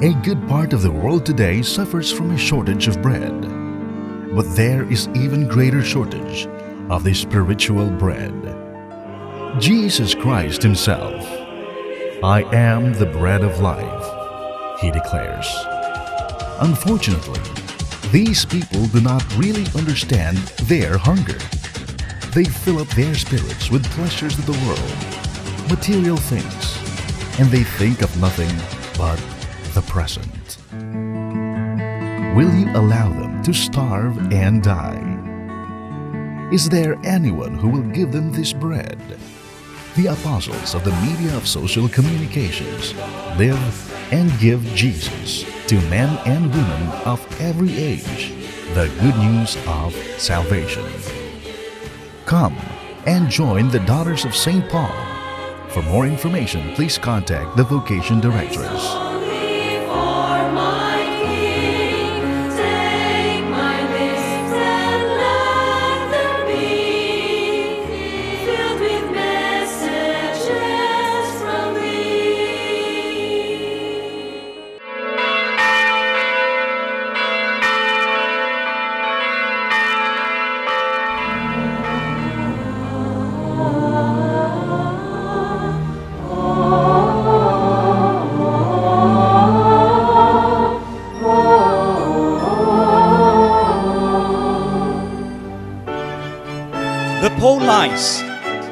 A good part of the world today suffers from a shortage of bread. But there is even greater shortage of the spiritual bread. Jesus Christ Himself. "I am the bread of life," He declares. Unfortunately, these people do not really understand their hunger. They fill up their spirits with pleasures of the world, material things, and they think of nothing but the present. Will you allow them to starve and die? Is there anyone who will give them this bread? The apostles of the media of social communications live and give Jesus to men and women of every age the good news of salvation. Come and join the Daughters of St. Paul. For more information, please contact the Vocation Directress. Only for my King, take my lips and let them be filled with messages from thee. The Phone Lines,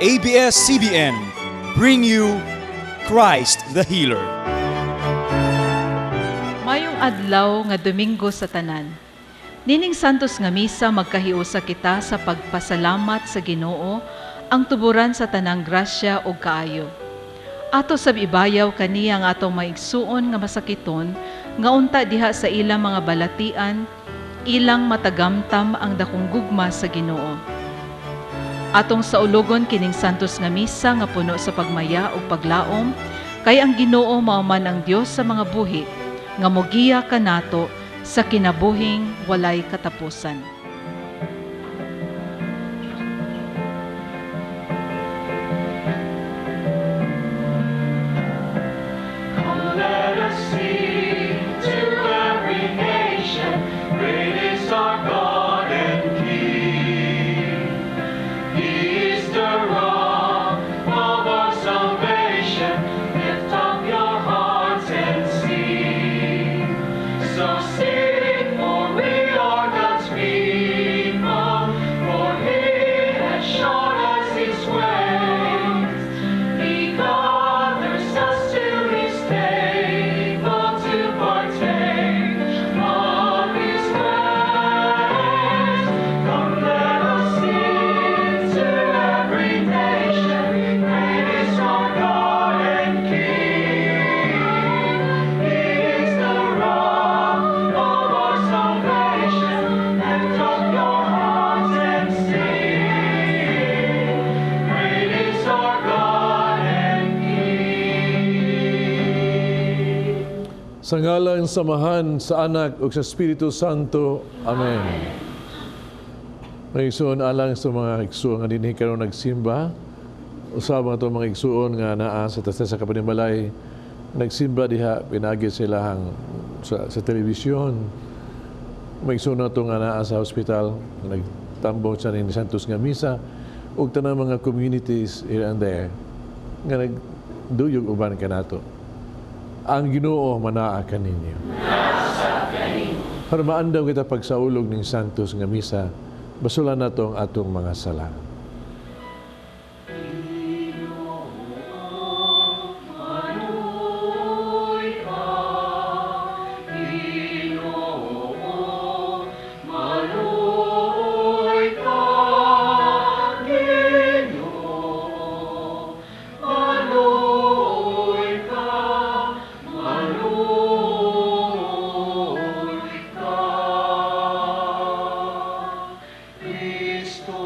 ABS-CBN, bring you Christ the Healer. Mayong adlaw nga Domingo sa tanan. Nining Santos nga misa, magkahiusa kita sa pagpasalamat sa Ginoo, ang tuburan sa tanang grasya ug kaayo. Ato sab ibayaw kaniya ang atong maigsuon nga masakiton, nga unta diha sa ilang mga balatian ilang matagamtam ang dakong gugma sa Ginoo. Atong saulogon kining Santos nga misa nga puno sa pagmaya ug paglaom, kay ang Ginoo mao man ang Dios sa mga buhi nga mogiya kanato sa kinabuhing walay katapusan. Come, let us sing to every nation, great is our God and King. He is the rock of our salvation. Lift up your hearts and sing. So sing, for we are God's people, for He has shown us His ways. He gathers us to His table to partake of His grace. Come, let us sing to every nation, great is our God and King. He is the rock of our salvation. Lift up your hearts and sing. Great is our God and King. Sa ngalan sa Amahan, sa Anak, ug sa Espiritu Santo. Amen. Mga igsuon, alang sa mga igsuon nga dinhi karon nagsimba, usab ang atong mga igsuon nga naa sa taas sa kapanimalay, nagsimba diha pinagi silahang sa telebisyon. Mga igsuon nato nga naa sa hospital, nagtambong sa ni Santos nga misa, ug tanang mga communities here and there nga nagduyog uban kanato. Ang Ginoo manaa kaninyo. Para maandam kita pagsaulog ning Santos nga misa, basulan nato ang atong mga sala. Maluoy ka, Ginoo, maluoy ka, Ginoo, maluoy ka, maluoy ka. Kristo.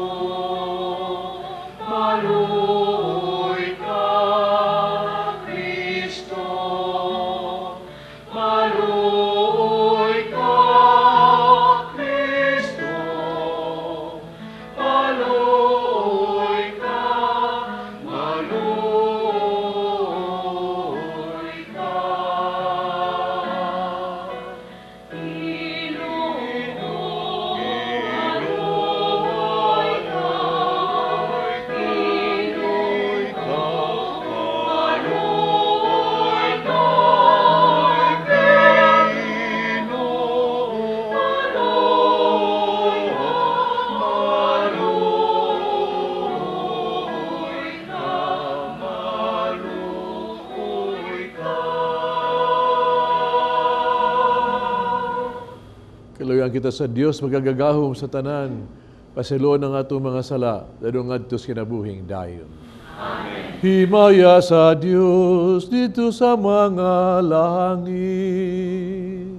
Manalangin kita sa Dios magagagahom sa tanan, pasayloon ang atong mga sala, dadong ngadto sa kinabuhing dayon. Amen. Himaya sa Dios didto sa mga langit.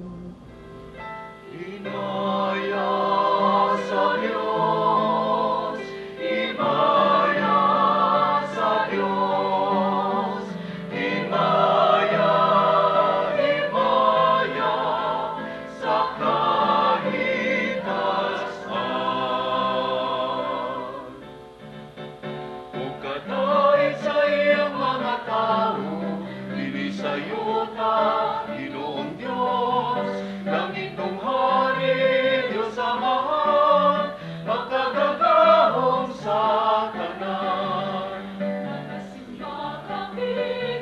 Himaya sa Dios, himaya sa Dios, himaya, himaya sa kahitasan. Ug kadait sa iyang mga tawo, dinhi sa yuta, Ginoong Dios, langitnong hari, Dios Amahan, makagagahom sa tanan. Nagasimba kami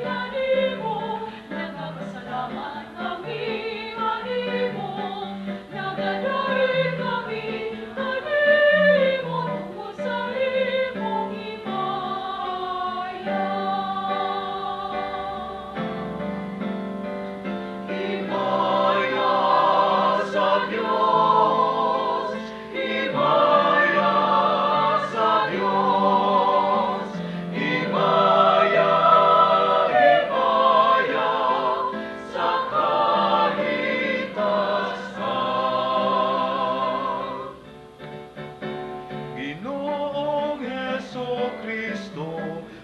kanimo, nagapasalamat kami kanimo, nagadaig kami kanimo tungod sa imong himaya. Himaya sa Dios, himaya sa Dios, himaya, himaya sa kahitasan. Ginoong Hesu Kristo,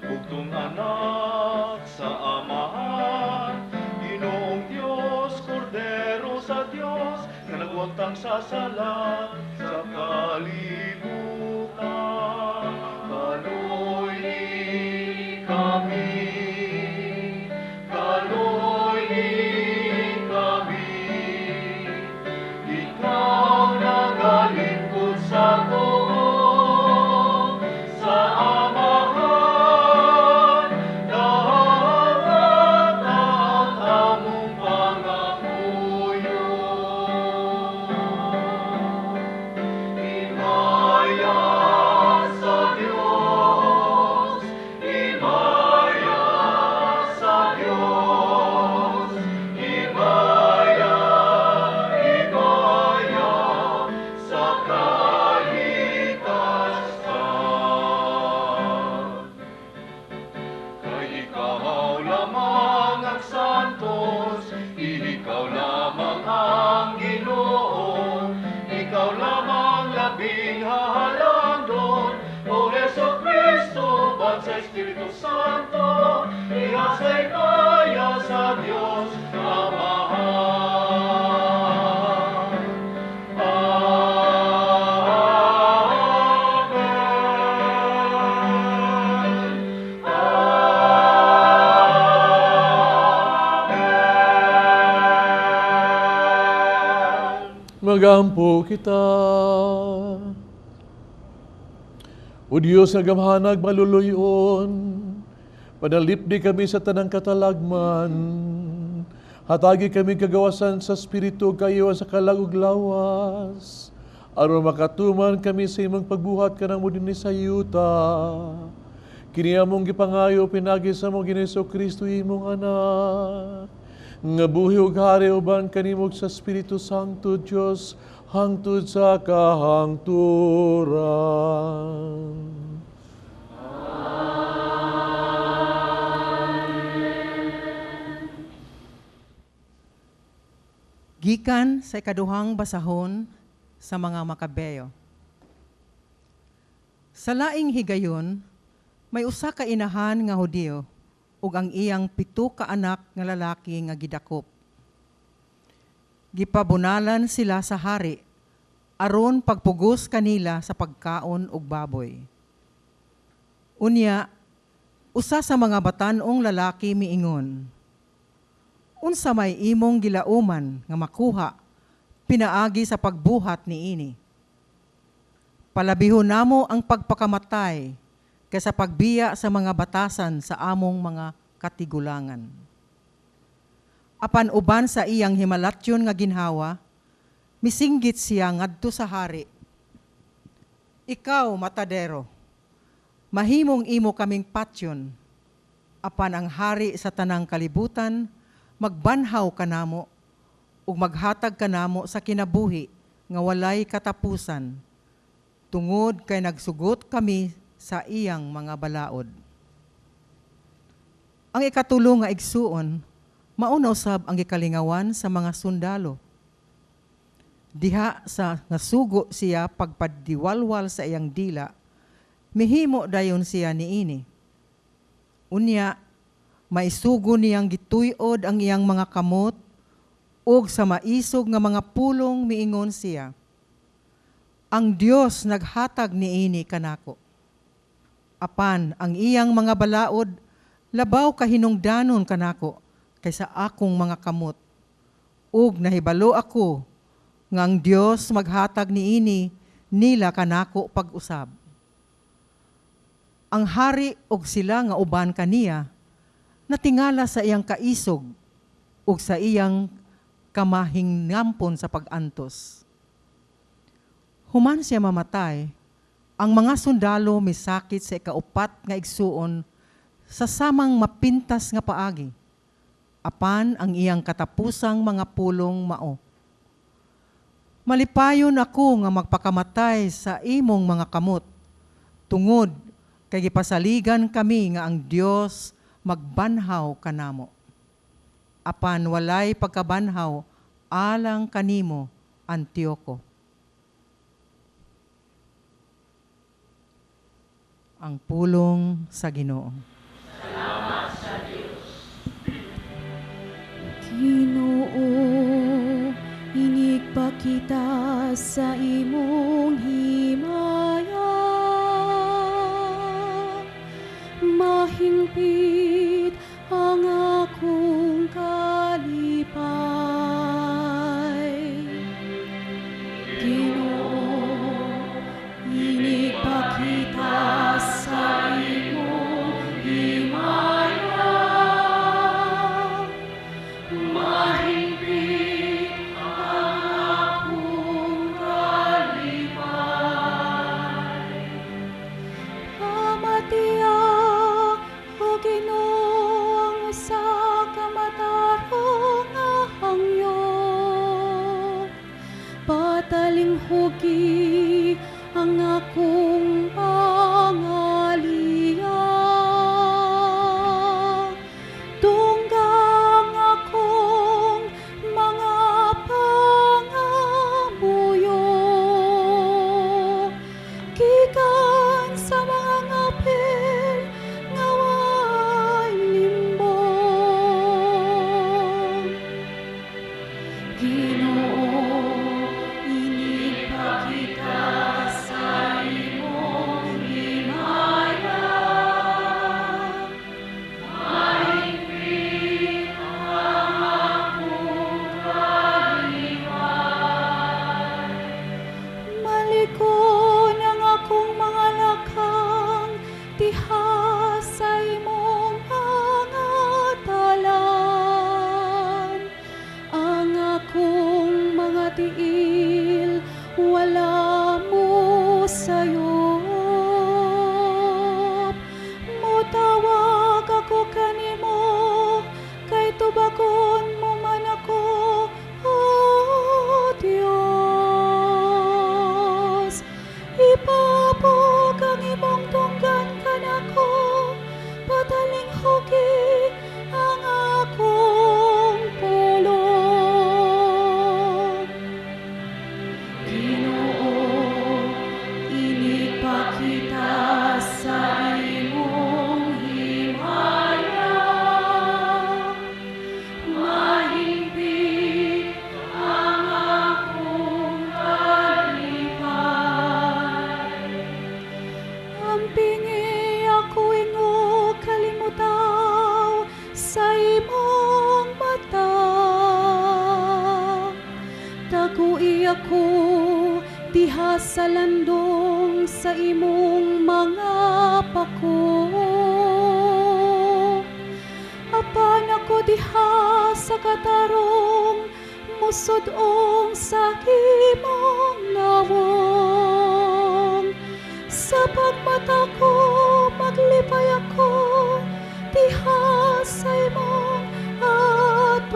bugtong anak sa Amahan, Ginoong Dios, Kordero sa Dios, nga nagwagtang sa sala sa kalibutan. Kaluy-i kami, kaluy-i kami, ikaw nagalingkod sa tuo, sa Amahan, dawata ang among pangamuyo. Himaya sa Dios, himaya sa Dios, himaya, himaya sa kahitasan. Kay ikaw lamang ang santos, ikaw lamang ang Ginoo, ikaw lamang labing hahalandon, O Hesu Kristo, uban sa Espiritu Santo, diha sa himaya sa Dios Amahan. Amen. Amen. Magampo kita. O Diyos nga gamhanag maluluyon, panalipdi kami sa tanang katalagman. Hatagi kami kagawasan sa Espiritu kayo sa kalag ug lawas. Aron makatuman kami sa imong pagbuhat kanang mo dinhi sa yuta. Kini among gipangayo pinaagi sa among Ginoong Kristo imong anak. Nga buhi ug hari uban kanimo sa Espiritu Santo Dios hangtod sa kahangturan. Gikan sa ikaduhang basahon sa mga Makabeo. Sa laing higayon, may usa ka inahan nga Hudiyo ug ang iyang 7 ka anak nga lalaki nga gidakop. Gipabunalan sila sa hari aron pagpugos kanila sa pagkaon og baboy. Unya, usa sa mga batan-ong lalaki miingon, "Unsa may imong gilauman nga makuha pinaagi sa pagbuhat niini? Palabihon namo ang pagpakamatay kaysa pagbiya sa mga batasan sa among mga katigulangan." Apan uban sa iyang himalatyon nga ginhawa, misinggit siya ngadto sa hari, "Ikaw, matadero, mahimong imo kaming patyon, apan ang hari sa tanang kalibutan magbanhaw kanamo ug maghatag kanamo sa kinabuhi nga walay katapusan, tungod kay nagsugot kami sa iyang mga balaod. Ang ikatulo nga igsuon, mao na usab ang gikalingawan sa mga sundalo. Diha sa nasugo siya pagpadiwalwal sa iyang dila, mihimo dayon siya niini. Unya, maisugo niyang gituyod ang iyang mga kamot, ug sa maisog nga mga pulong miingon siya, "Ang Dios naghatag niini kanako." Apan ang iyang mga balaod labaw kahinungdanon kanako kaysa akong mga kamot. Ug nahibalo ako nga ang Dios maghatag niini nila kanako pag-usab. Ang hari ug sila nga uban kaniya natingala sa iyang kaisog ug sa iyang kamahingnampon sa pag-antos. Human siya mamatay, ang mga sundalo misakit sa ikaupat nga igsuon sa samang mapintas nga paagi. Apan ang iyang katapusang mga pulong mao, "Malipayon ako nga magpakamatay sa imong mga kamot, tungod kay gipasaligan kami nga ang Dios magbanhaw kanamo. Apan walay pagkabanhaw alang kanimo, Antioco." Ang pulong sa Ginoo. Ginoo, inigpakita sa imong himaya. Mahingpit ang akong kalipay. Ginoo, inigpakita sa imong himaya. Mahingpit ang akong kalipay. Pamatia, O Ginoo, ang usa ka matarong nga hangyo. Patalinghugi ang akong pangaliya. Tunggang akong mga pangamuyo, gikan sa mga ngapil nga way limbong. Ginoo, inigpakita sa imong himaya. Mahingpit ang akong kalipay. Malikon ang akong mga lakang diha sa imong mga talan. Ang akong mga tiil wala mo sayop. Motawag ako kanimo, kay tubagon mo man ako, O Dios. Ipabog ang imong dunggan kanako, patalinghugi ang akong pulong. Ginoo, inigpakita sa imong himaya. Mahingpit ang akong kalipay. Ampingi ako ingo kalimutaw sa imong mata. Tagui ako diha sa landong sa imong mga pako. Apan ako diha sa katarong, musud-ong sa imong nawong. Sa pagmata ko, maglipay ako diha sa imong atubangan.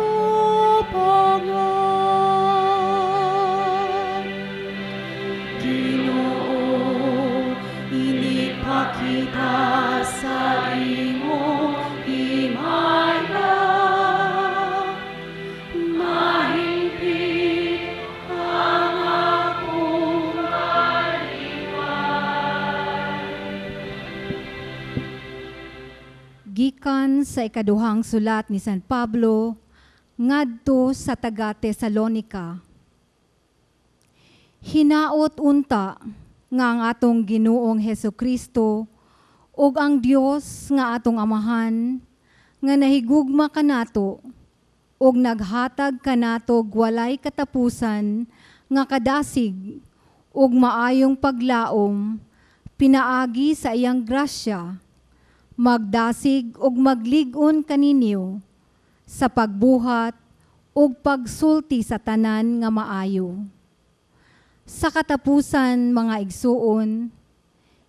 Gikan sa ikaduhang sulat ni San Pablo ngadto sa taga Tesalonika. Hinaot unta nga ang atong Ginoong Hesukristo ug ang Dios nga atong Amahan nga nahigugma kanato ug naghatag kanato walay katapusan nga kadasig ug maayong paglaom pinaagi sa iyang grasya, magdasig ug maglig-on kaninyo sa pagbuhat ug pagsulti sa tanan nga maayo. Sa katapusan, mga igsuon,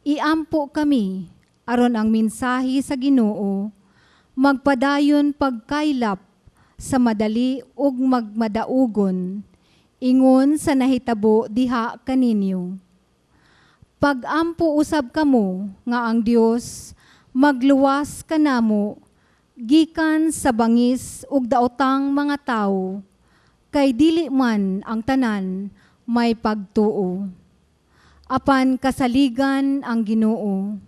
iampo kami aron ang mensahe sa Ginoo magpadayon pagkaylap sa madali ug magmadaugon ingon sa nahitabo diha kaninyo. Pag-ampo usab kamo nga ang Dios magluwas kanamo gikan sa bangis ug daotang mga tawo, kay dili man ang tanan may pagtuo. Apan kasaligan ang Ginoo.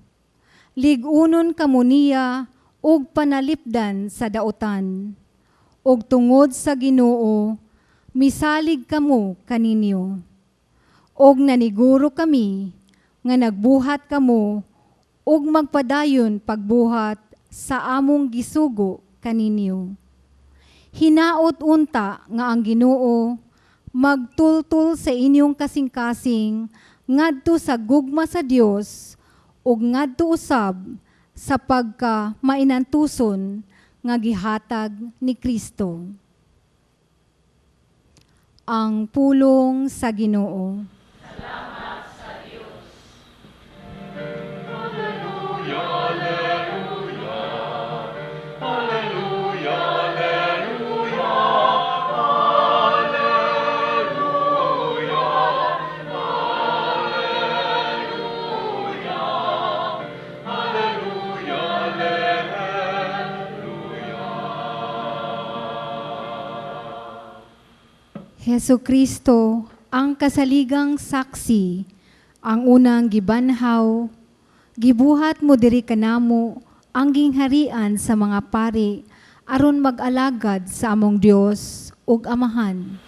Lig-unon kamo niya ug panalipdan sa daotan. Ug tungod sa Ginoo, misalig kamo kaninyo. Og naniguro kami nga nagbuhat kamo ug magpadayon pagbuhat sa among gisugo kaninyo. Hinaot unta nga ang Ginoo magtultol sa inyong kasing-kasing ngadto sa gugma sa Dios ug ngadto usab sa pagka mainantuson nga gihatag ni Kristo. Ang pulong sa Ginoo. Hesu Kristo ang kasaligang saksi, ang unang gibanhaw, gibuhat mo diri kanamo ang gingharian sa mga pari aron mag-alagad sa among Dios ug Amahan.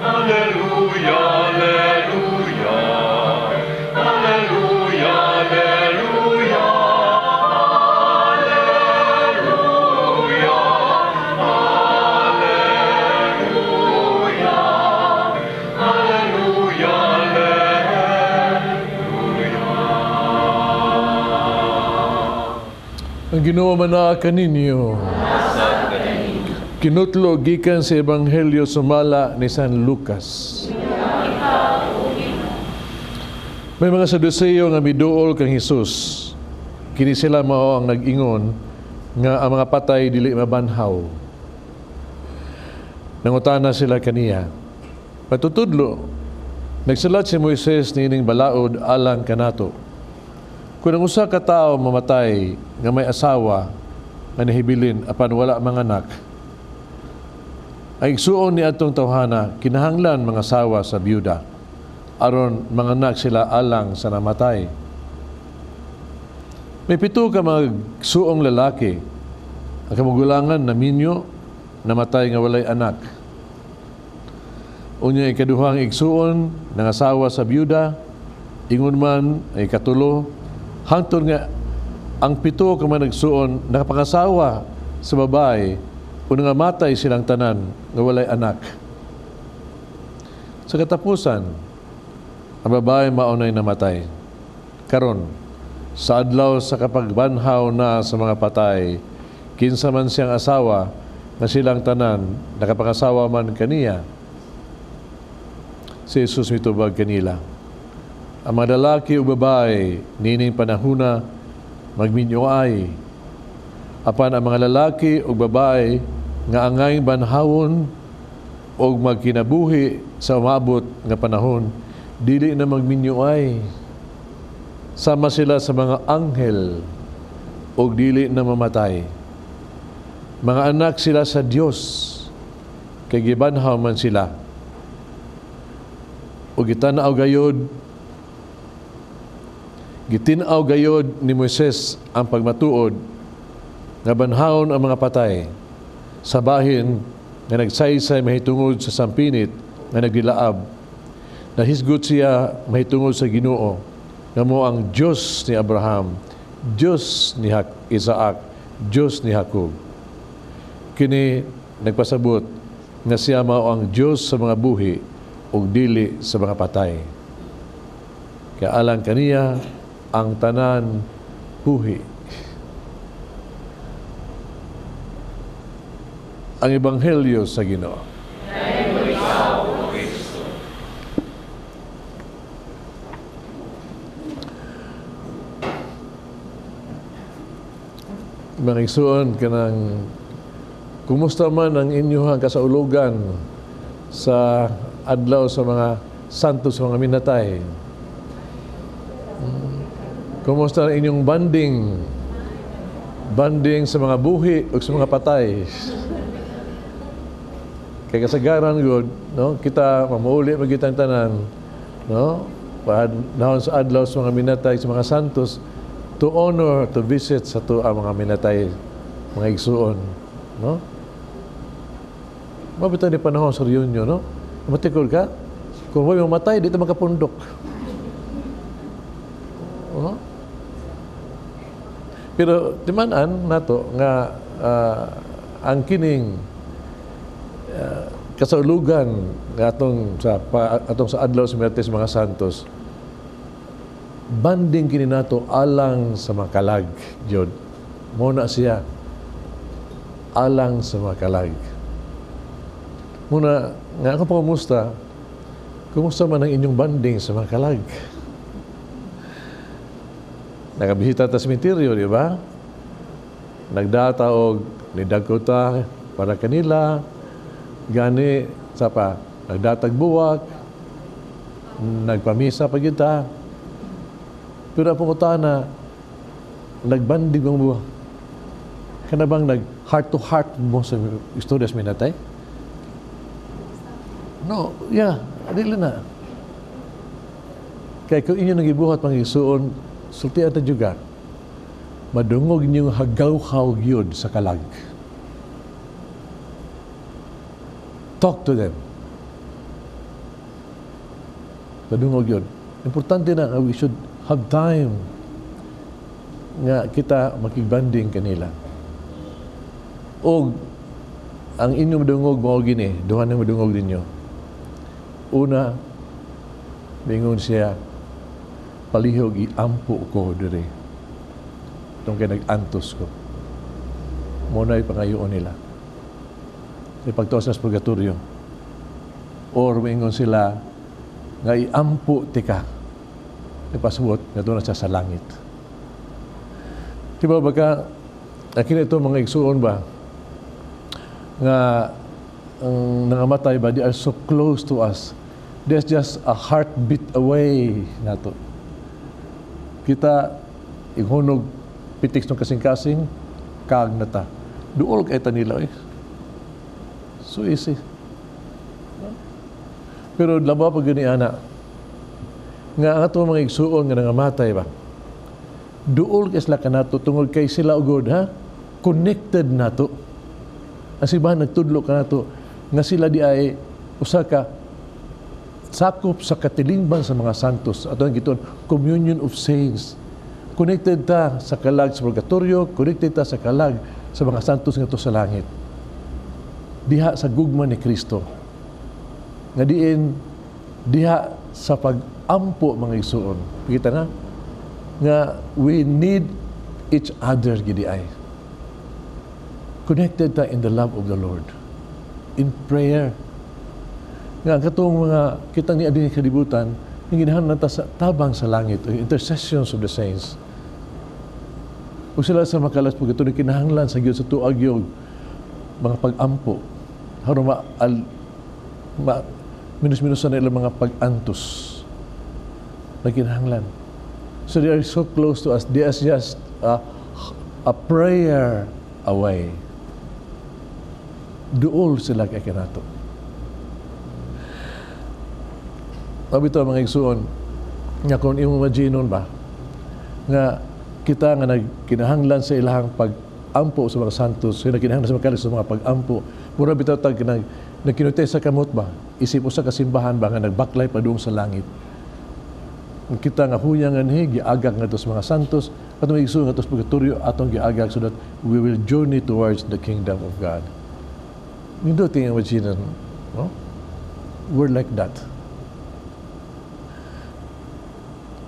Alleluia, alleluia, alleluia, alleluia, alleluia, alleluia, alleluia, alleluia. Ang Ginoo manaa kaninyo. Kinutlo gikan sa Ebanghelyo sumala ni San Lucas. May mga Saduceo nga miduol kang Hesus. Kini sila mao ang nag-ingon nga ang mga patay dili mabanhaw. Nangutana sila kaniya, "Patutudlo, nagsulat si Moises niining balaod alang kanato. Kung ang usa ka tawo mamatay nga may asawa nga nahibilin apan wala manganak, ang igsuon ni atong tawhana kinahanglan mangasawa sa byuda aron manganak sila alang sa namatay. May 7 ka mga suong lalaki, ang kamagulangan naminyo, namatay nga walay anak. Unya ikaduhang igsuon nangasawa sa byuda, ingon man ay ikatulo, hangtod nga ang 7 ka mga nagsuon nakapangasawa sa babae o nangamatay silang tanan nga walay anak. Sa katapusan, ang babae maunay namatay. Karon, sa adlaw sa kapagbanhaw na sa mga patay, kinsa man siyang asawa nga silang tanan nakapangasawa man kaniya." Si Jesus mitubag kanila, "Ang mga lalaki o babae nining panahuna magminyoay, apan ang mga lalaki o babae nga angay banhawon og magkinabuhi sa umabot nga panahon, dili na magminyoay. Sama sila sa mga anghel og dili na mamatay. Mga anak sila sa Dios, kay gibanhaw man sila. Ug gitan-aw gayod Gitin-aw gayod ni Moises ang pagmatuod nga banhawon ang mga patay sa bahin nga nagsaysay mahitungod sa sampinit nga nagdilaab. Nahisgot siya mahitungod sa Ginoo nga mo ang Dios ni Abraham, Dios ni Isaac, Dios ni Jacob. Kini nagpasabot nga siya mao ang Dios sa mga buhi ug dili sa mga patay. Kaya alang kaniya ang tanan buhi. Ang Ebanghelyo sa Ginoo. Mga igsoon, kanang kumusta man ang inyong kasaulugan sa adlaw sa mga santos sa mga minatay? Kumusta ang inyong banding? Banding sa mga buhi o sa mga patay? Kay kasagaran gud, no? Kita mamuuli magitang tanan, no? Panahon sa adlaw sa mga minatay sa mga santos, to honor, to visit sa to ang mga minatay, mga igsuon, no? Mabito ni panahon sa reunion, no? Matikol ka? Kung huwag mamatay, dito makapundok. No? Pero timan-an nato nga ang kining kasaulugan nga atong sa adlaw sa Mertes mga santos, banding kini nato alang sa makalag jud. Mo na siya alang sa makalag. Muna nga ako pangumusta, kumusta man ang inyong banding sa makalag? Nakabisita ta sa sementeryo, di ba? Nagdata og nidagko ta para kanila, gani sa pa nagdatag buwak, nagpamisa pa kita. Pero ang pangutana, nagbandig mo buwak. Kana bang nag heart to heart mo sa istorya sa minatay? No, yeah, dili na. Kaya kung inyo nagibuhat pangisuon, sultian ta juga, madungog ninyong hagaw-haw yun sa kalag. Talk to them. Madungog yun. Importante na nga we should have time nga kita makigbanding kanila. O ang inyong madungog mao gini, duha nang madungog ninyo. Una, mingon siya, palihog iampo ko diri. Itong kay nag-antos ko. Muna'y pangayoon nila. Ipagtuos na sa purgatorio. Or mingon sila, nga iampo tika. Ipasuot, nga doon na siya sa langit. Diba baka, akin ito mga igsuon ba, nga ang nangamatay ba, they are so close to us. There's just a heartbeat away nato. Kita, ighunog, pitiks ng kasing-kasing, kag na ta. Duol kay ta nila eh. So easy. Pero labaw pag gani ana, nga ang ato mga igsuon nga nangamatay ba, duol kay sila kanato tungod kay sila ugod, ha? Connected nato. Ang simbahan nagtudlo kanato nga sila di ay usa ka sakop sa katilingban sa mga santos. Ato ang gituon, communion of saints. Connected ta sa kalag sa purgatorio, connected ta sa kalag sa mga santos ngadto sa langit. Diha sa gugma ni Kristo. Nga diin diha sa pag-ampo mga igsuon. Kita na nga we need each other gidi ay. Connected ta in the love of the Lord. In prayer. Nga katong mga kitang niadini kalibutan, ang ginahanglan ta sa tabang sa langit, ang intercessions of the saints. Ug sila sa makalas pag ito kinahanglan sa Dios sa tuag yung mga pag-ampo. Haron minus-minusan na ilang mga pag-antos na kinahanglan. So they are so close to us. They are just a prayer away. Duol sila kay kanato. Sabi ito mga igsuon, nga kung imong imaginon ba, Nga kita nga nagkinahanglan sa ilahang pag-ampo sa mga santos, nga nagkinahanglan sa mga kalis sa mga pag-ampo, mura bitaw tag nagkinutay sa kamot ba, isip usa ka simbahan ba nga nagbaklay padung sa langit. Kita nga huyang anhi giagak ngadto sa mga santos, atong igsoon ngadto sa purgatorio atong giagak so that we will journey towards the kingdom of God. Nindot nga imagine, no? We're like that.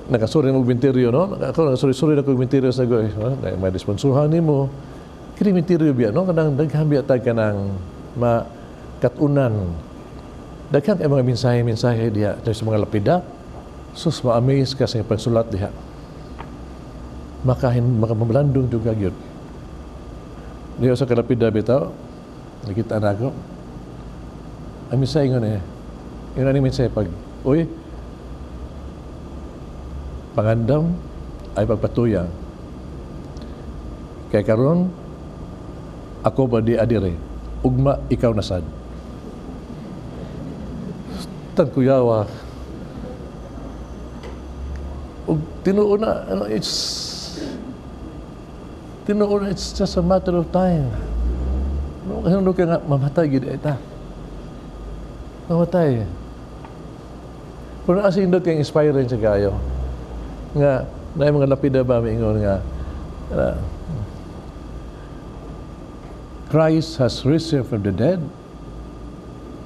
Nakasuri mo binteryo, no? Ako nakasuri-suri na ko binteryo sa goy, no? May responsuhan nimo. Kini binteryo biya, no? Kanang daghan biya tag kanang makatunan. Daghan kay mga mensahe-mensahe diha sa mga lapida. Sus, ma-amaze ka sa pagsulat diha. Makahin, makamalandong juga gyud. Diha sa kalapida bitaw, nakita na ako. Ang mensahe ngon eh. Yun ang mensahe pag, uy, pangandam ay pagpatuyang. Kay karon ako ba di adire, ugma ikaw nasad. Tan kuyawa. Ug tinuo na, ano, it's tinuo na, it's just a matter of time. No, kasi ka nga mamatay gid eta. Mamatay. Pero asa indot kang inspiring sa kayo. Nga naay mga lapida ba miingon nga Christ has risen from the dead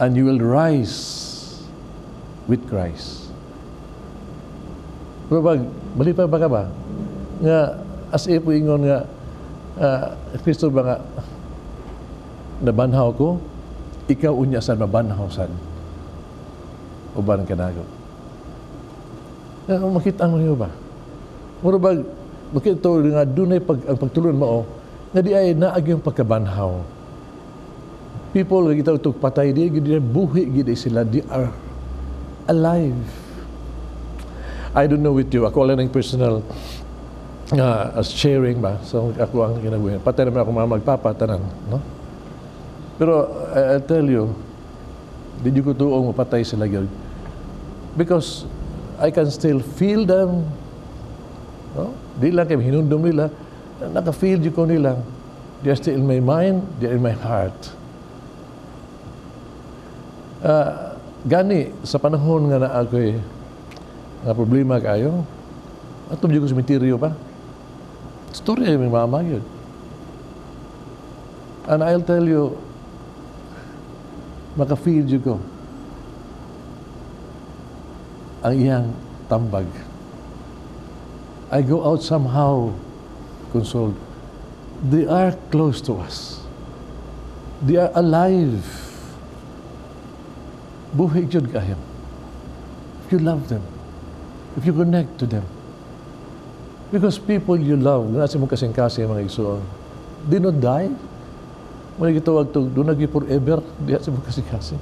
and you will rise with Christ. Pero pag malipay ba ka ba? Nga as if ingon nga Kristo ba nga nabanhaw ko, ikaw unya sad mabanhaw sad. Uban ka nako. Makita mo niyo ba? Mura ba, makita nga dunay ang pagtulon mao, nga di ay naag yung pagkabanhaw. People nga kita itong patay, di, di buhi gid sila, they are alive. I don't know with you, ako lang ng personal as sharing ba, so ako ang kinabuhi. Patay naman ako mga magpapatanan, no? Pero I tell you, di ko tuong mapatay sila gyud. Because I can still feel them. No? Di lang kay hinundom nila, naka-feel jud ko nila. They are still in my mind, they are in my heart. Gani, sa panahon nga naa ko'y nga problema kayo, ato jud ko sa cementerio pa. Storya yung mama yun. And I'll tell you, maka-feel jud ko ang iyang tambag. I go out somehow consoled. They are close to us. They are alive. Buhi jud kayo. If you love them, if you connect to them. Because people you love, nasa mong kasing-kasing mga igsoon, they don't die. Muna gitawag to, doon nagi forever, diha sa mong kasing-kasing.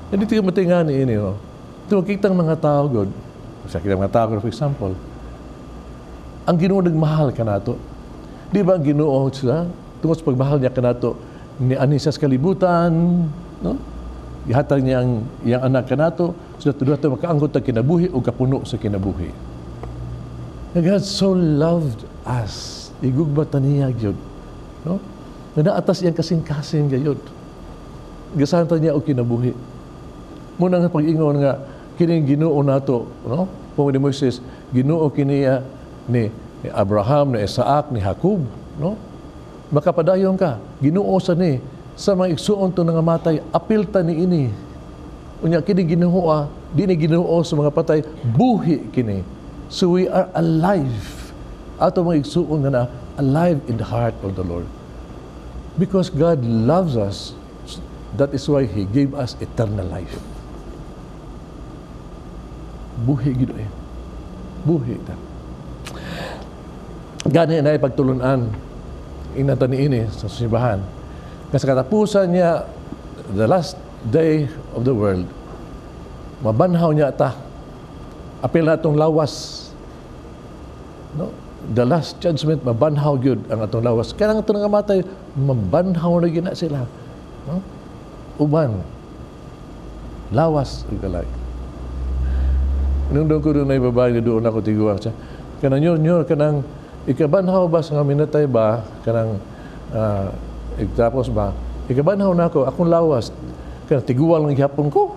Hindi tayo matingani ini, no? Ito, kitang mga tao, God. Sa kitang mga tao, for example, ang Ginoo nagmahal ka nato. Di ba ang Ginoo sila? Tungod sa pagmahal niya kanato, ni ani siya sa kalibutan, no? Ihatag niya ang iyang anak kanato, so that doon nato makaangkot ang kinabuhi o kapuno sa kinabuhi. And God so loved us. Igugma ta niya gyud, no? Nga naatas iyang kasing-kasing gayud. Gasahan ta niya og kinabuhi. Muna nga pag-ingon nga kining Ginoo nato, no? Kung ni Moises, Ginoo kiniya ni Abraham, ni Isaac, ni Jacob, no? Makapadayon ka, Ginoo sa ni sa mga igsuon to nga matay, apil ta ni ini. Unya kini Ginoo, di ni Ginoo sa mga patay, buhi kini. So we are alive. Ato mga igsuon nga na alive in the heart of the Lord. Because God loves us, that is why He gave us eternal life. Buhi gid eh. Buhi ta. Gani na ipagtulunan inata ni ini sa simbahan. Kasi katapusan niya, the last day of the world, mabanhaw niya ta. Apil na atong lawas. No? The last judgment, mabanhaw gyud ang atong lawas. Kaya ang atong nga matay, mabanhaw na gyud na sila. No? Uban. Lawas ug kalag. Nung doon ko doon ay babae, doon ako tiguang siya. Kanang nyor nyor, kanang ikabanhaw ba sa nga minatay ba, kanang tapos ba, ikabanhaw na ako, akong lawas, kanang tiguwal lang gihapon ko.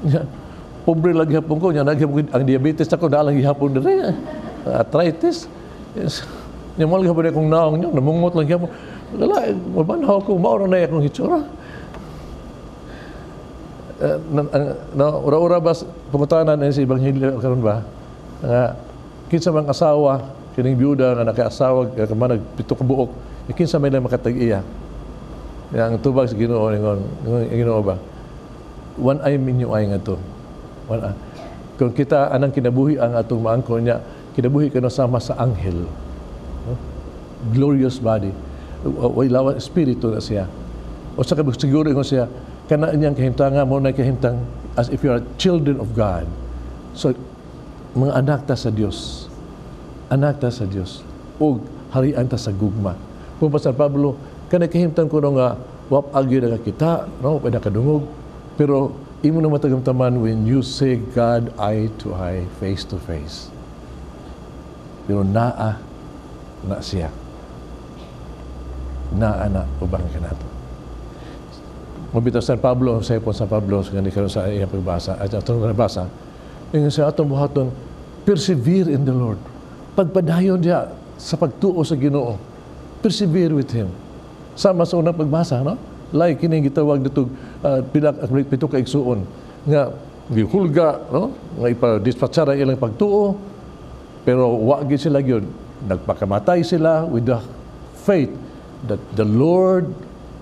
Nya, pobre lang gihapon ko, nya nagyapon ang diabetes ako, naa lang gihapon dire. Arthritis. Yes. Nya mo lang gihapon akong naong nyo, namungot lang gihapon. Wala, mabanhaw ko, mao na akong hitsura. Na, ura-ura ba, pangutanan sa Ebanghelyo karon ba, nga, kinsa mang asawa, kining byuda nga nakaasawa, nga 7 ka buok, kinsa may lang makatag-iya. Yang tubag sa Ginoo ningon, Ginoo ba? One eye minyo ay nga to. One eye. Kung kita anang kinabuhi ang atong maangko niya, kinabuhi kano sama sa anghel. No? Glorious body. Way lawan espiritu na siya. O sa siguro ingon siya, kana niyang kahimtanga mo na kahimtang as if you are children of God. So mga anak ta sa Dios. Anak ta sa Dios. O harian ta sa gugma. Kung pa San Pablo, kana kahimtang kuno nga wap agyo na kita, no, pa nakadungog, pero imo na matagamtaman when you say God eye to eye, face to face. Pero naa na siya. Naa na ubang kanato. Mabitaw San Pablo, sa San Pablo, sa karon sa iyang pagbasa, at atong nabasa, ingon sa atong buhaton, persevere in the Lord. Pagpadayon diya sa pagtuo sa Ginoo. Persevere with Him. Sama sa unang pagbasa, no? Like kining gitawag dito pila 7 ka igsuon nga gihulga, no? Nga ipa-dispatchar ang ilang pagtuo, pero wa gyud sila gyud nagpakamatay sila with the faith that the Lord,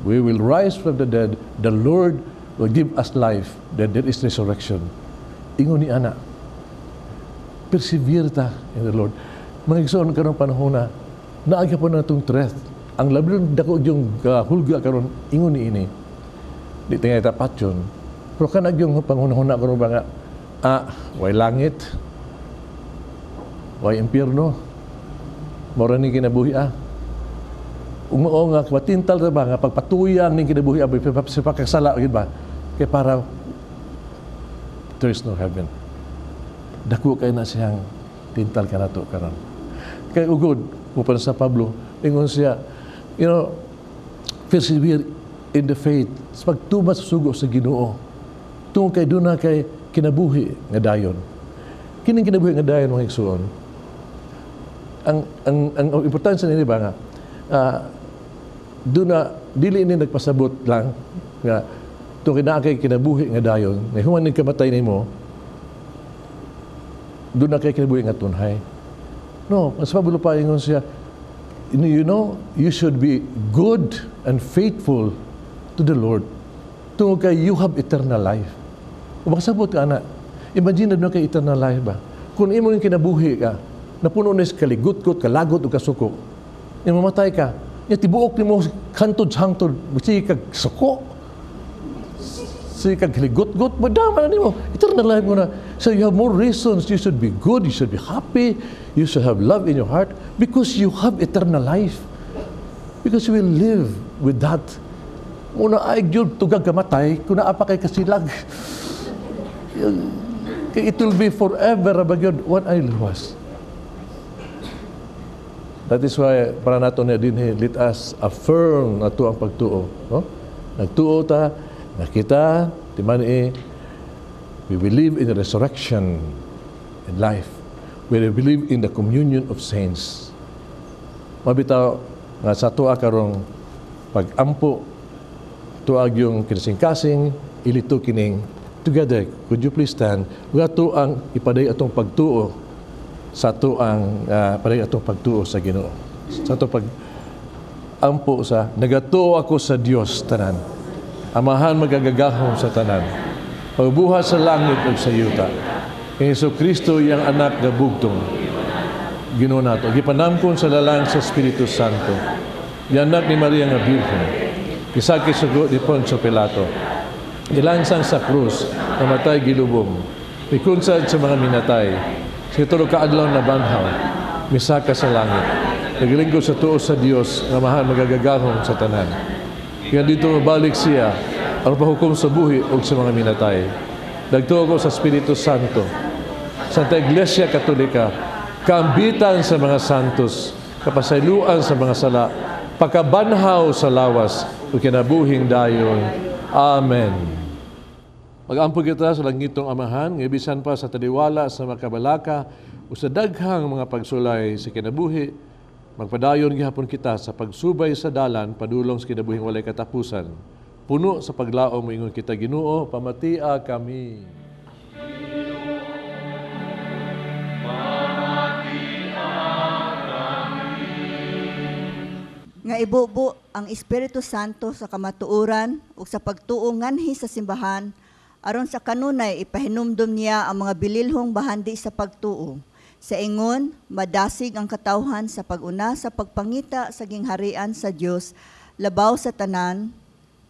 we will rise from the dead, the Lord will give us life, that there is resurrection. Ingon ni ana, persevere ta in the Lord. Mga igsoon, karong panahon na, naagya po na itong threat. Ang labi dako yung hulga karon ingon ni ini. Di tingay tapat yun. Pero kanag yung panghunahuna karon ba nga, way langit, way impyerno, mora ni kinabuhi ah. Umuo nga matintal ra ba nga pagpatuyang ning kinabuhi ah, sa pagkasala gyud ba kay para there is no heaven. Dako kay na siyang tintal kanato karon. Kay ugod mo pa sa Pablo, ingon siya, persevere in the faith sa pagtuman sa sugo sa Ginoo. Tungod kay duna kay kinabuhi nga dayon. Kining kinabuhi nga dayon, mga igsuon. Ang importansya nini ba nga duna dili ini nagpasabot lang nga tungod naa kay kinabuhi nga dayon, nga human ning kamatay nimo, duna kay kinabuhi nga tunhay. No, mas Pablo pa ingon siya, you should be good and faithful to the Lord. Tungod kay you have eternal life. O makasabot ka, ana. Imagine na kay eternal life ba? Kung imo yung kinabuhi ka, napuno na sa kaligut-gut, kalagot o kasuko, yung mamatay ka, yung tibuok nimo hantod sa hangtod, sige kag suko, sige kag kaligut-gut, madama na nimo. Eternal life mo na. So you have more reasons. You should be good, you should be happy, you should have love in your heart because you have eternal life. Because you will live with that. Muna ay gyud tugag kamatay kung naa pa kay kasilag. Kay it will be forever ba gyud what I luwas. That is why para nato na din, let us affirm ato ang pagtuo, no? Nagtuo ta, nakita, timan we believe in the resurrection and life. We believe in the communion of saints. Mabitaw nga sa tuwa karong pag-ampo, tuag yung kinasing-kasing, ilito kining together. Could you please stand? Nga to ang ipaday atong pagtuo sa to ang paday atong pagtuo sa Ginoo. Sa ato pag ampo sa nagatuo ako sa Dios tanan. Amahan magagagahom sa tanan. Pagbuhat sa langit ug sa yuta. Kay Hesus Kristo iyang anak nga bugtong. Ginoo nato. Gipanamkon sa lalang sa Espiritu Santo. Gianak ni Maria nga Birhen. Gisakit sugo ni Poncio Pilato. Gilansang sa krus, namatay, gilubong. Mikunsad sa mga minatay. Sa 3 ka adlaw na banhaw, misaka sa langit. Naglingkod sa tuo sa Dios nga amahan magagagahom sa tanan. Kaya dito mabalik siya aron pahukom sa buhi ug sa mga minatay. Nagtuo ko sa Espiritu Santo, Santa Iglesia Katolika, kaambitan sa mga santos, kapasayloan sa mga sala, pagkabanhaw sa lawas, ug kinabuhing dayon. Amen. Mag-ampo kita sa langitong Amahan, nga bisan pa sa taliwala sa makabalaka o sa daghang mga pagsulay sa kinabuhi, magpadayon gihapon kita sa pagsubay sa dalan padulong sa kinabuhing walay katapusan. Puno sa paglaom moingon kita, Ginoo, pamatia kami. Nga ibubo ang Espiritu Santo sa kamatuoran ug sa pagtuo nganhi sa simbahan, aron sa kanunay ipahinumdom niya ang mga bililhong bahandi sa pagtuo. Sa ingon, madasig ang katawhan sa pag-una sa pagpangita sa gingharian sa Dios, labaw sa tanan,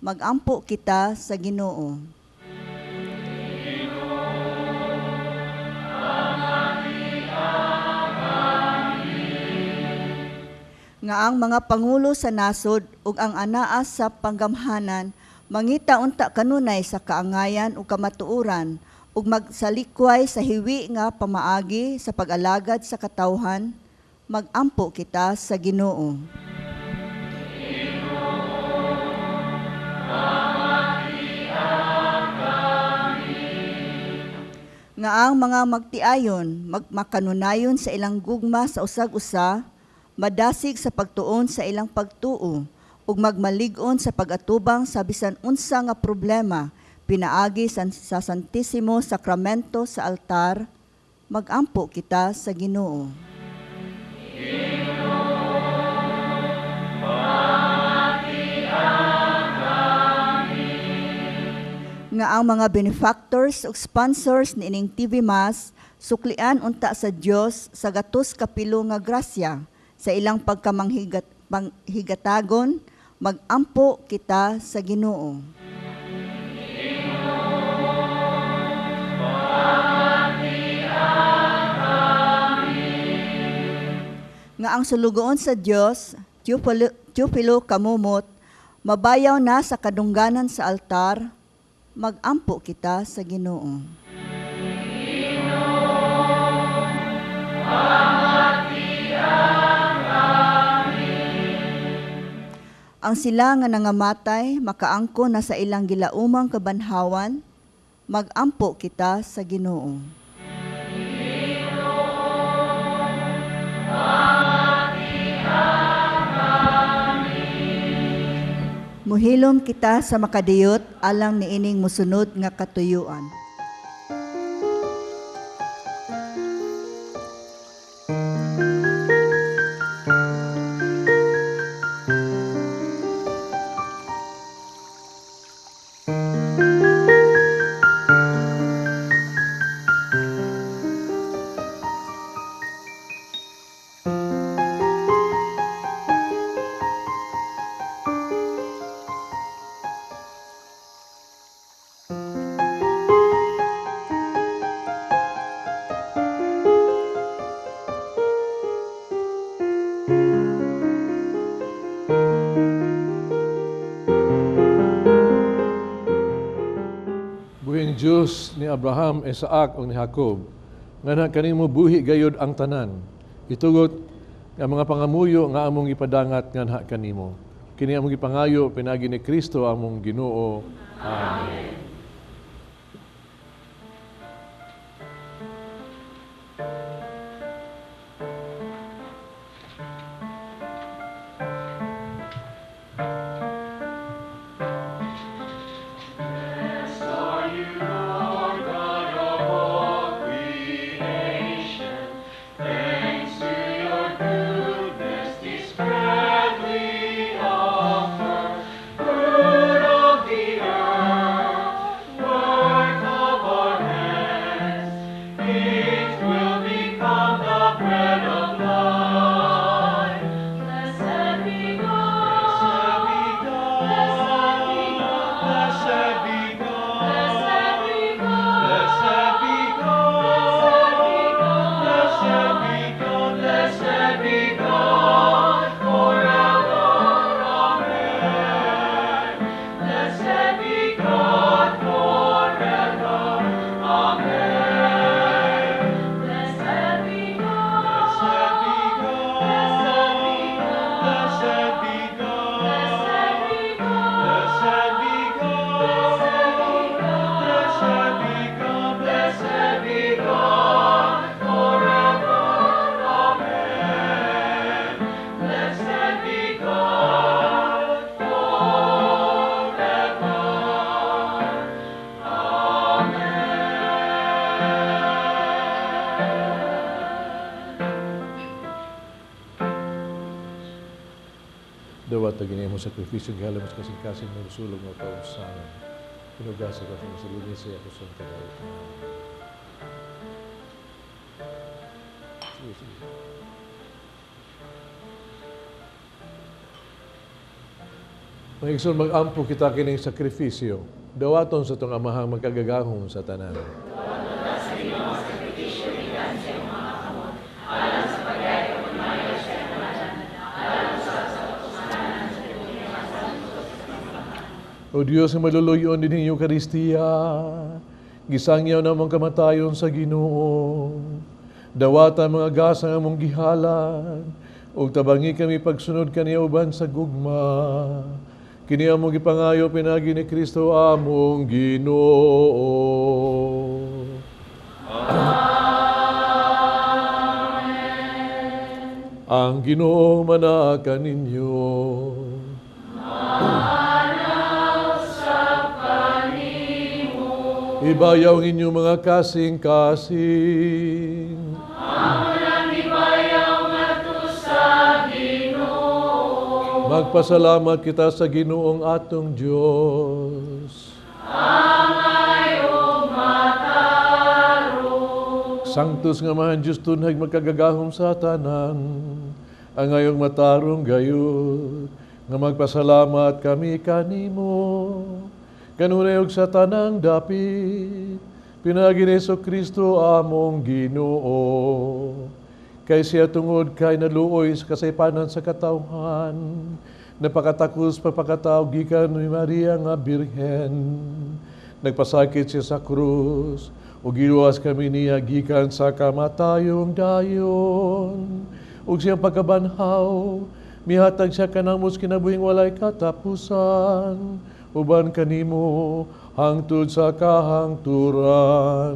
magampo kita sa Ginoo. Nga ang mga pangulo sa nasod ug ang anaa sa panggamhanan mangita unta kanunay sa kaangayan ug kamatuoran ug magsalikway sa hiwi nga pamaagi sa pag-alagad sa katawhan, magampo kita sa Ginoo. Nga ang mga magtiayon magmakanunayon sa ilang gugma sa usag-usa, madasig sa pagtuon sa ilang pagtuo ug magmalig-on sa pag-atubang sa bisan unsa nga problema pinaagi sa Santisimo Sakramento sa altar, magampo kita sa Ginoo. Nga ang mga benefactors ug sponsors niining TV Mass suklian unta sa Dios sa gatos kapilo nga grasya sa ilang pagkamanghigatagon, magampo kita sa Ginoo. Nga ang sulugoon sa Dios, Teofilo Camomot, mabayaw na sa kadungganan sa altar, magampo kita sa Ginoo. Ang sila nga nangamatay, makaangko na sa ilang gilaumang kabanhawan, magampo kita sa Ginoo. Muhilom kita sa makadiyot alang niining mosunod nga katuyuan. Diyos ni Abraham, Isaac ug ni Jacob, nga na kanimo buhi gayud ang tanan. Itugot nga mga pangamuyo nga among ipadangat nganha kanimo. Kini among gipangayo pinaagi ni Kristo among Ginoo. Amen. Bread we offer, fruit of the earth. Dawat na gini mo sakripisyo gihalom sa kasing-kasing ng sulog nga kausangan. Pinugasa ka sa lunis sa akusang kadautan. Sige, sige. Mga igsoon, mag-ampo kita kining sakripisyo. Dawaton sa itong amahang magkagagahom sa tanan. O Diyos, nga maluluyon din ang Eukaristiya, gisangyaw na mong kamatayon sa Ginoo. Dawata mga gasa nga mong gihalan, ug tabangi kami pagsunod kaniya uban sa gugma. Kini among gipangayo pinagi ni Kristo among Ginoo. Amen. Ang Ginoo manaka ninyo. Ibayaw ang inyong mga kasing-kasing. Amo nang ibayaw ngadto sa Ginoo. Magpasalamat kita sa Ginoong atong Dios. Angay ug matarong. Sanctus nga Amahan Dios tunhag magkagagahom sa tanan, ang ngayong matarong gayud nga magpasalamat kami kanimo. Kanunay og sa tanang dapit, pinaagi ni Hesus Kristo among Ginoo. Kay siya tungod kay naluoy sa kasaypanan sa katawhan, napakatakos pagpakatao gikan ni Maria nga Birhen. Nagpasakit siya sa krus, ug giluwas kami niya gikan sa kamatayong dayon. Ug siyang pagkabanhaw, mihatag siya kanamo sa kinabuhing walay katapusan. Uban kanimo hangtod sa kahangturan.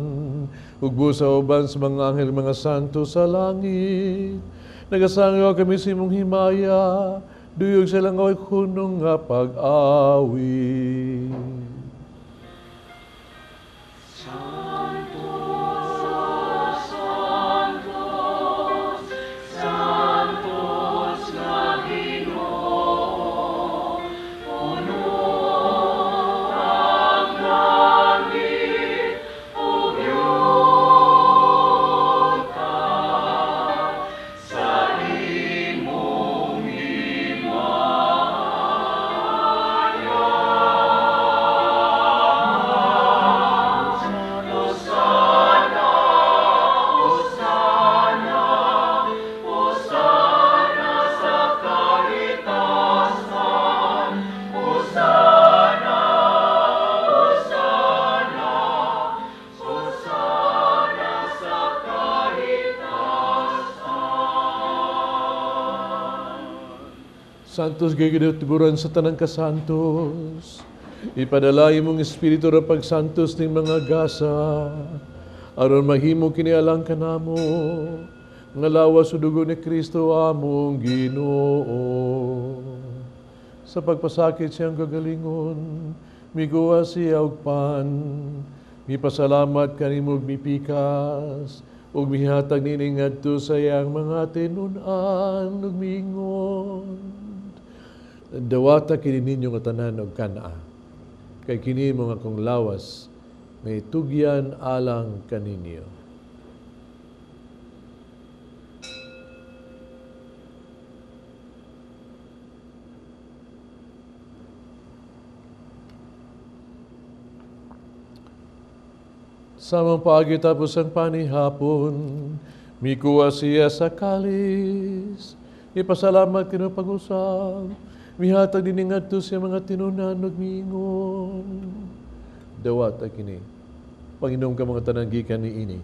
Ug busa uban sa mga anghel mga santo sa langit, nagasangyaw kami sa imong himaya, duyog sa langaw hunong nga pag-awit. Santos gayud tiburan sa tanang kasantos. Ipadala imong espiritu ra pagsantos ning mga gasa aron mahimo kini alang kanamo nga lawas ug dugo ni Kristo among Ginoo. Sa pagpasakit siyang kagalingon, miguwa siya og pan, mipasalamat kanimo ug mipikas, ug mihatag niini ngadto sa iyang mga tinun-an ug miingon. Dawata kini ninyo nga tanan og kan-a, kay kini mga akong lawas may tugyan alang kaninyo. Samang paagi tapos ang panihapon, mikuha siya sa kalis, ipasalamat kinu pag-usab, mihatag din ngadto sa mga tinunan ug miingon. Dawat ay kini, Panginoon ka mga tanan gikan niini,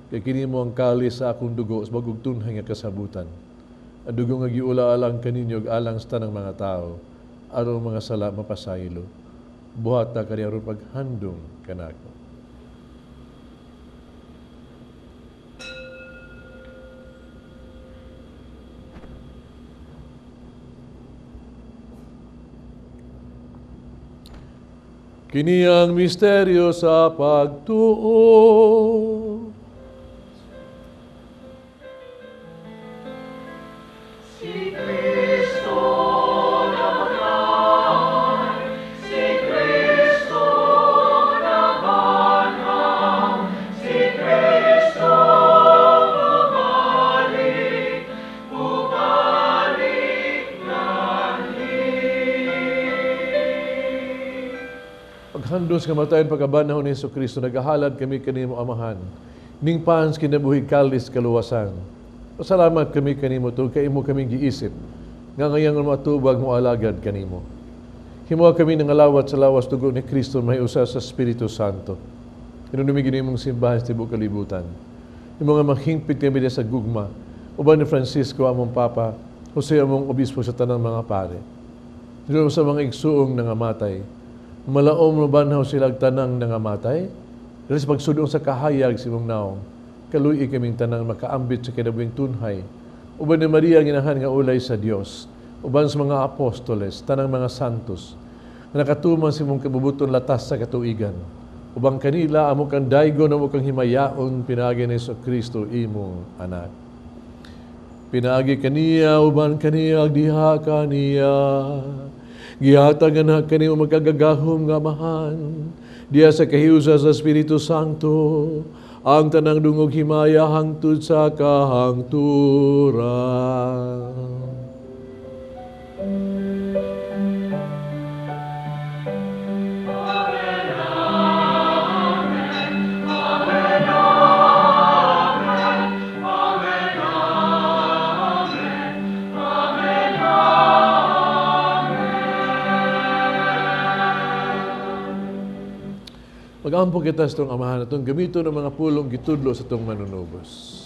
kay kini mo ang kalis sa akong dugo sa bagong tunhay nga kasabutan. Ang dugo nga giula alang kaninyo ug alang sa tanang mga tao, aron mga sala mapasaylo. Buhat na kani aron paghandong kanako. Kini ang misteryo sa pagtuo. Si Kristo Nagpanubdos nga matayon pagkabanhaw ni Hesukristo, nagahalad kami kanimo Amahan. Ning pans kinabuhi kalis kaluwasan. Pasalamat kami kanimo tungod kay imo kaming giisip nga ngayang matubag mo alagad kanimo. Himoa kami ng alawat sa lawas dugo ni Kristo may usa sa Espiritu Santo. Hinumdumi imong simbahan sa tibuok kalibutan. Imo nga maghingpit kami sa gugma uban ni Francisco among Papa, Jose among Obispo sa tanang mga pare. Hinumdumi sa mga igsuong nangamatay. Malaom mabanhaw sila tanang nangamatay. Dahil sa pagsudong sa kahayag sa imong naong, kaluy kaming tanang makaambit sa kinabuhing tunhay. Uban ni Maria ang inahan nga ulay sa Dios, uban sa mga apostoles, tanang mga santos, nga nakatuman sa imong kabubuton latas sa katuigan. Ubang kanila amo kang daygon, amo kang himayaon, pinaagi ni Kristo imong anak. Pinaagi kaniya, uban kaniya, diha kaniya. Gihatag na kanimo magkagagahom nga Amahan, diha sa kahiusa sa Espiritu Santo, ang tanang dungog himaya hangtod sa kahangturan. Mag-ampo kita sa itong Amahan atong gamito ng mga pulong gitudlo sa itong manunubos.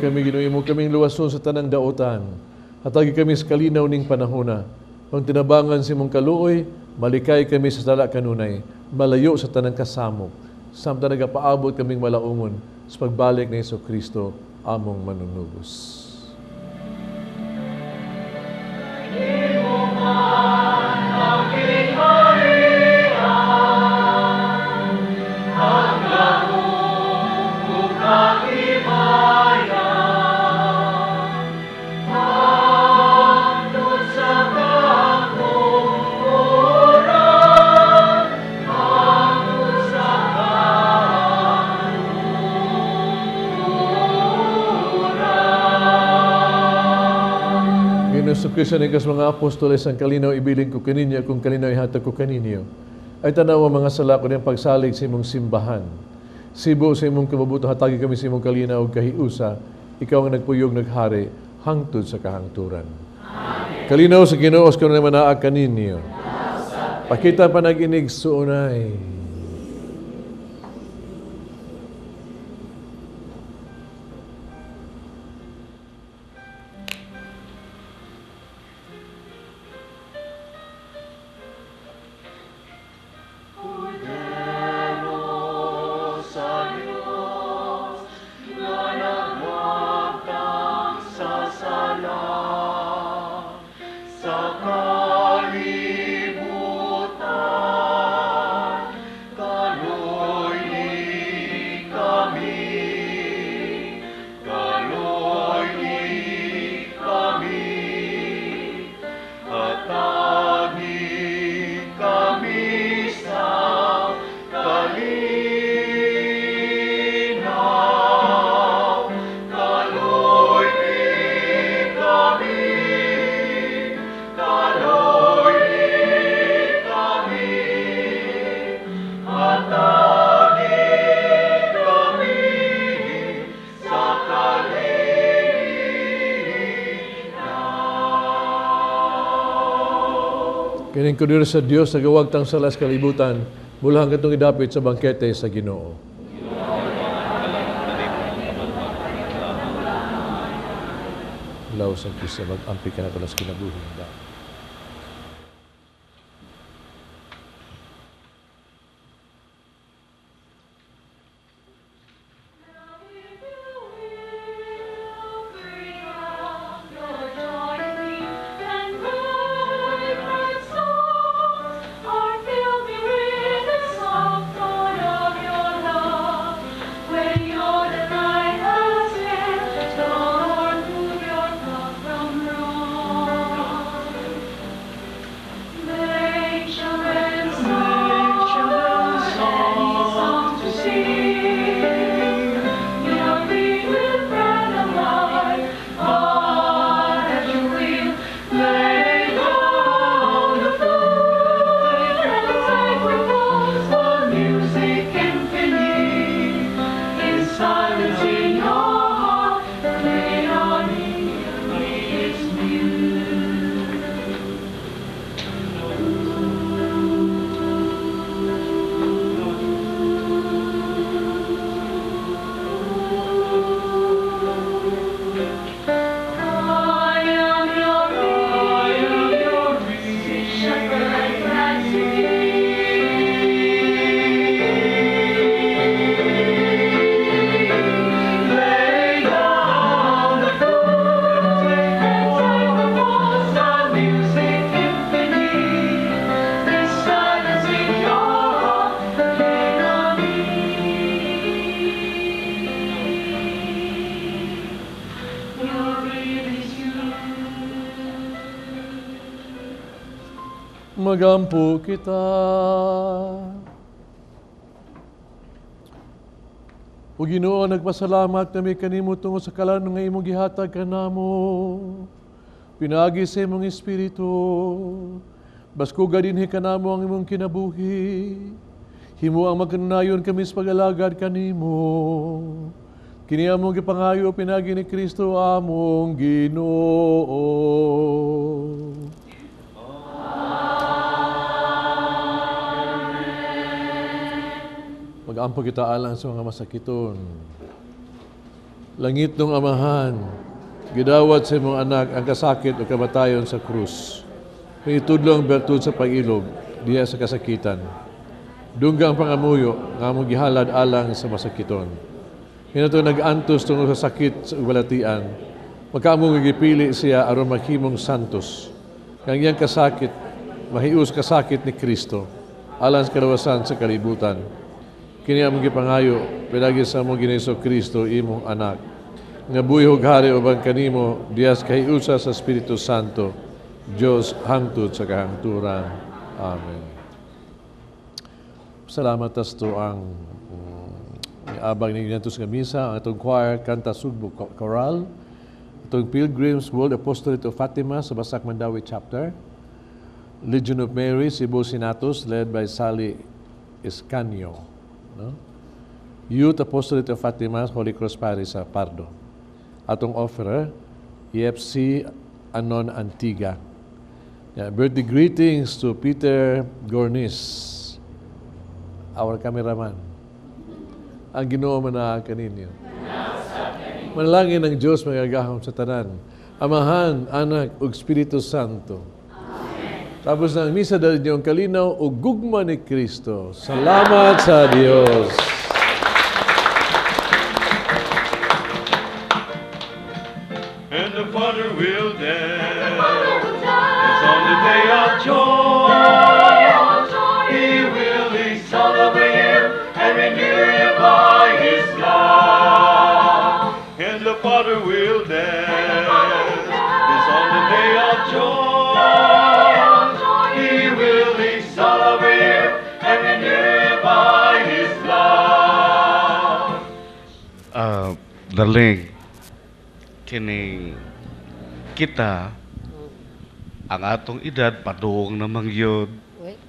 Kami Ginoo imo kaming luwason sa tanang daotan. Hatagi kami sa kalinaw ning panahona. Pang tinabangan sa imong kaluoy, malikay kami sa sala kanunay, malayo sa tanang kasamok. Samtang nagapaabot kaming malaungon sa pagbalik ni Hesukristo among manunubos. Kristo ni kas mga apostoles ang kalinaw ibilin ko kaninyo kung kalinaw ihatag ko kaninyo. Ay tanaw ang mga sala ko niyang pagsalig sa imong simbahan. Sibo sa imong kabubuto hatagi kami sa imong kalinaw ug kahiusa. Ikaw ang nagpuyog naghari hangtod sa kahangturan. Amen. Kalinaw sa Ginoo sa kanunay manaag kaninyo. Pakita panag-inig suunay. Kining kordero sa Dios nagawagtang sala sa kalibutan, bulahan katong idapit sa bangkete sa Ginoo. Laos ang Kristo, mag-ampi ka na kalas kinabuhi. Magampo kita. O Ginoo, nagpasalamat kami kanimo tungod sa kalan nga imong gihatag kanamo. Pinaagi sa imong espiritu. Baskuga dinhi kanamo ang imong kinabuhi. Himo ang magkanayon kami sa pag-alagad kanimo. Kini among gipangayo pinaagi ni Kristo among Ginoo. Mag-ampo kita alang sa mga masakiton. Langit ng Amahan, gidawat sa imong anak ang kasakit o kamatayon sa krus. May itudlo ang bertud sa pag-ilob, diha sa kasakitan. Dungga ang pangamuyo, nga among gihalad alang sa masakiton. Hinato nag-antos tungod sa sakit sa ubalatian, magkaamong gipili siya aron maghimong santos. Kang iyang kasakit, mahius kasakit ni Kristo, alang sa kalawasan sa kalibutan. Kini among gipangayo, pinagi sa among Ginoo Hesus Kristo, imong anak. Nga buhi ug hari uban kanimo, diha sa kahiusa sa Espiritu Santo, Dios hangtod sa kahangturan. Amen. Salamat asto ang abang ninyo sa misa, ang atong choir, Kanta Sugbo Choral, atong Pilgrims World Apostolate of Fatima sa Basak Mandaue Chapter, Legion of Mary, Cebu Sinatos, led by Sally Escanio. No? Youth Apostolate of Fatima, Holy Cross Parish sa Pardo. Atong offerer, EFC Anon Antiga. Yeah, birthday greetings to Peter Gornis, our cameraman. Ang Ginoo man kaninyo. Manalangin ng Diyos magagahom sa tanan. Amahan, Anak, ug Espiritu Santo. Amen. Tapos ng misa dahil niyong kalinaw o gugma ni Kristo. Salamat sa Diyos. And the Father will dance. It's on the day of joy. He will exalt over you and renew you by His love. And the Father will dance. It's on the day of joy. He will exalt over you and renew you by His love. Darling, kining kita ang atong edad padung namang yun.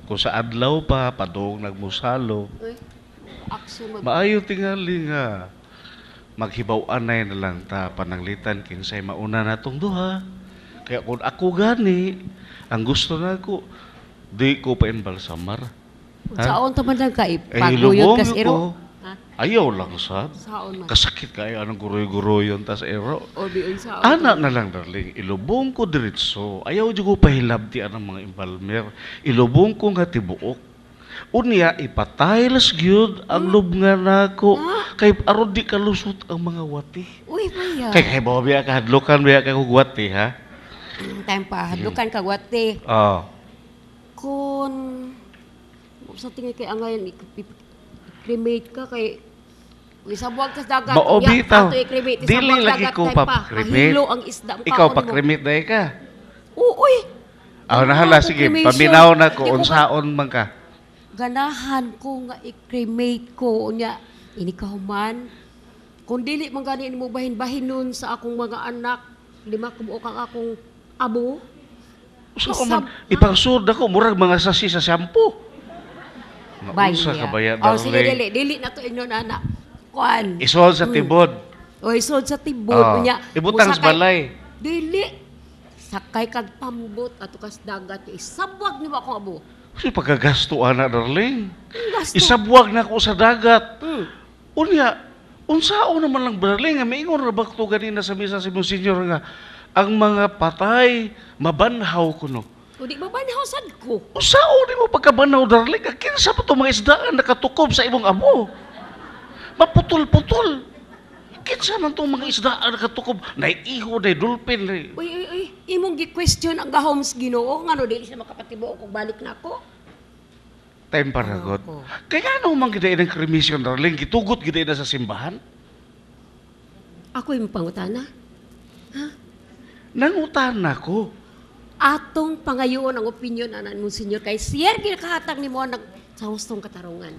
Kung sa adlaw pa padung nagmusalo. Maayo tingali nga maghibaw-anay na lang ta pananglitan kinsay mauna natong duha. Kaya kung ako gani ang gusto nako Di ko pa imbalsamar. Saon ta man lang ka Eh, ipaguyod hilubong kas iro. ko. Ayaw lang sad. Saon man. Kasakit kayo anong guroy-guroyon tas ero. O di unsaon. Ana na lang, darling. Ilubong ko diretso. Ayaw jud ko pahilabti anang mga embalmer. Ilubong ko nga tibuok. Unya ipatiles gyud ang lubngan nako kay aron di kalusot ang mga wati. Uy, maya. Kay kay bawa biya kahadlokan biya kay kog wati ha. Time pa hadlokan kag wati. Oh. Kun sa tingin kay angayan i-cremate ka kay Uy, sa buwag tas dagat. Mao Unya, bitaw. ato i-cremate, sa Dili buwag lagi dagat, ko time pa. pa-cremate. Mahilo ang isda. Ikaw Mukaon mo. pa-cremate dai ka. Oo, uy. Ah, nahala Ako sige, cremation. paminaw na ko Di ko unsaon man ka. Ganahan ko nga i-cremate ko unya ini kahuman kung dili man gani nimo bahin-bahin nun sa akong mga anak, lima kumuok ang akong abo. Unsaon man ipangsud ako murag mga sasi sa shampoo. Unsa ka ba ya, Oh, sige, darling? dili dili na to ingon ana kuan. Isuod sa tibod. O isod sa tibod Oh, unya. ibutang sa musakay- balay. Dili sakay kag pambot ato kas dagat isabwag nimo akong abo. Kasi pagkagasto ana, darling. Gasto. Isabwag na ko sa dagat. Unya, unsaon naman lang, darling, nga maingon ra ba ko ganina sa misa si Monsignor nga ang mga patay mabanhaw kuno. O di ba banhaw sad ko? Unsaon nimo pagkabanhaw, darling? Nga kinsa pa to mga isdaan nakatukob sa imong amo? Maputol-putol. Kinsa man tong mga isdaan nakatukob? Naiiho, nay dolphin, nay. Uy, uy, uy, imong gi-question ang gahom sa Ginoo ngano dili siya makapatibuok kung balik na ako. Time paragot. Kaya ano man gid ng cremation, darling? Gitugot gid na sa simbahan? Ako yung pangutana. Nangutana ko. Atong pangayoon ang opinion anan mo senyor kay siya ginakahatag nimo nag sa hustong katarungan.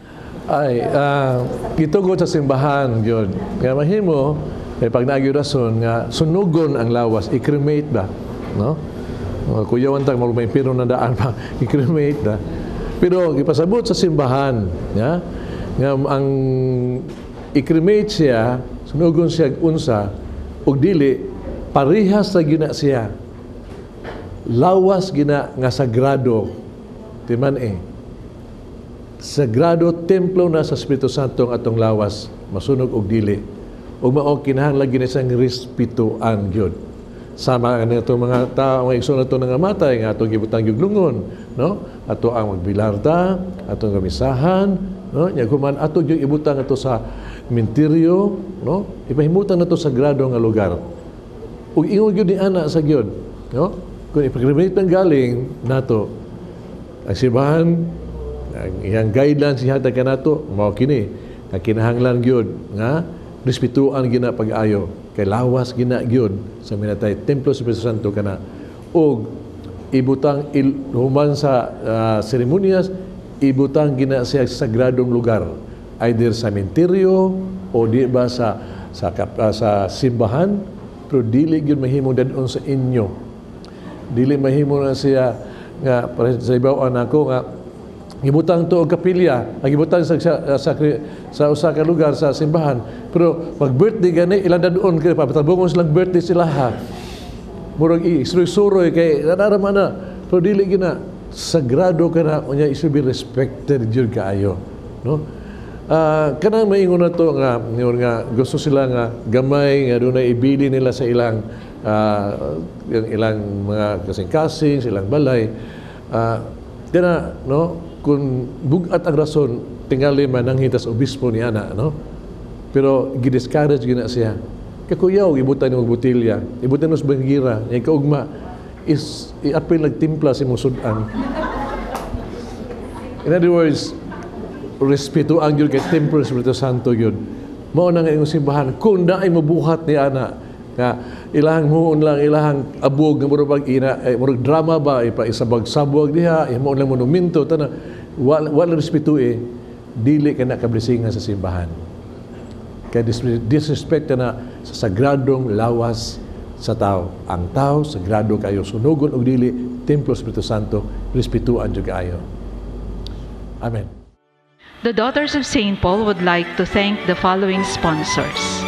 Ay, gitugot sa simbahan gyud. Nga mahimo kay pag naagi rason nga sunugon ang lawas, i-cremate ba, no? Kuyawan tag may pero na daan pa i-cremate ba. Pero gipasabot sa simbahan, ya, nga ang i-cremate siya, sunugon siya og unsa ug dili parehas ra gyud na siya. Lawas gina nga sagrado timan eh. Sagrado templo na sa Espiritu Santo ang atong lawas, masunog og dili. Ug mao kinahanglan gyud siyang respetuan gyud. Sama ang atong mga tao nga igsoon nato nangamatay nga atong gibutang gyud lungon, no? Ato ang magbilarda, atong gamisahan, no? Nya human ato gyud ibutang ato sa minteryo, no? Ipahimutan nato sa sagrado nga lugar. Ug ingon gyud ni ana sa gyud, no? Kung ipagremate ang galing nato ang simbahan, ang iyang guidelines ihatag kanato mao kini nga kinahanglan gyud nga respetuan gina pag-ayo kay lawas gina gyud sa minatay templo sa Espiritu Santo kana og ibutang human sa seremonyas ibutang gina siya sa sagradong lugar, either sa sementeryo o di ba sa simbahan, pero dili gyud mahimong dadon sa inyo. Dili mahimo na siya nga para sa ibaw nako nga gibutang to og kapilya, ang gibutang sa usa ka lugar sa simbahan, pero mag birthday gani ilang dadon kay papatabongon silang birthday sila ha. Murag isuroy-suroy kay nadara man na, pero dili gina sagrado kana unya it should be respected jud kaayo, no? Kanang maingon na to nga ingon nga gusto sila nga gamay nga dunay ibili nila sa ilang yung ilang mga kasing-kasing, sa ilang balay. Kana no, kung bugat ang rason tingali man nangita sa obispo ni ana, no? Pero gi-discourage gina siya. Kakuyaw ibutan ni botelya, ibutan mo sa banggira, nya kaugma is iapil nagtimpla si mong sudan. In other words, respeto ang gyud kay templo sa Espiritu Santo gyud. Mao na nga imong simbahan kung naay mobuhat ni ana nga ilahang muon lang ilahang abog nga murag ina murag drama ba ipa isabag-sabwag diha imo lang monumento tanan wala respeto eh dili ka na kablesingan sa simbahan. Kay disrespect ka na sa sagradong lawas sa tao. Ang tao sagrado kayo sunugon og dili templo sa Espiritu Santo respetuan jud kaayo. Amen. The Daughters of St. Paul would like to thank the following sponsors.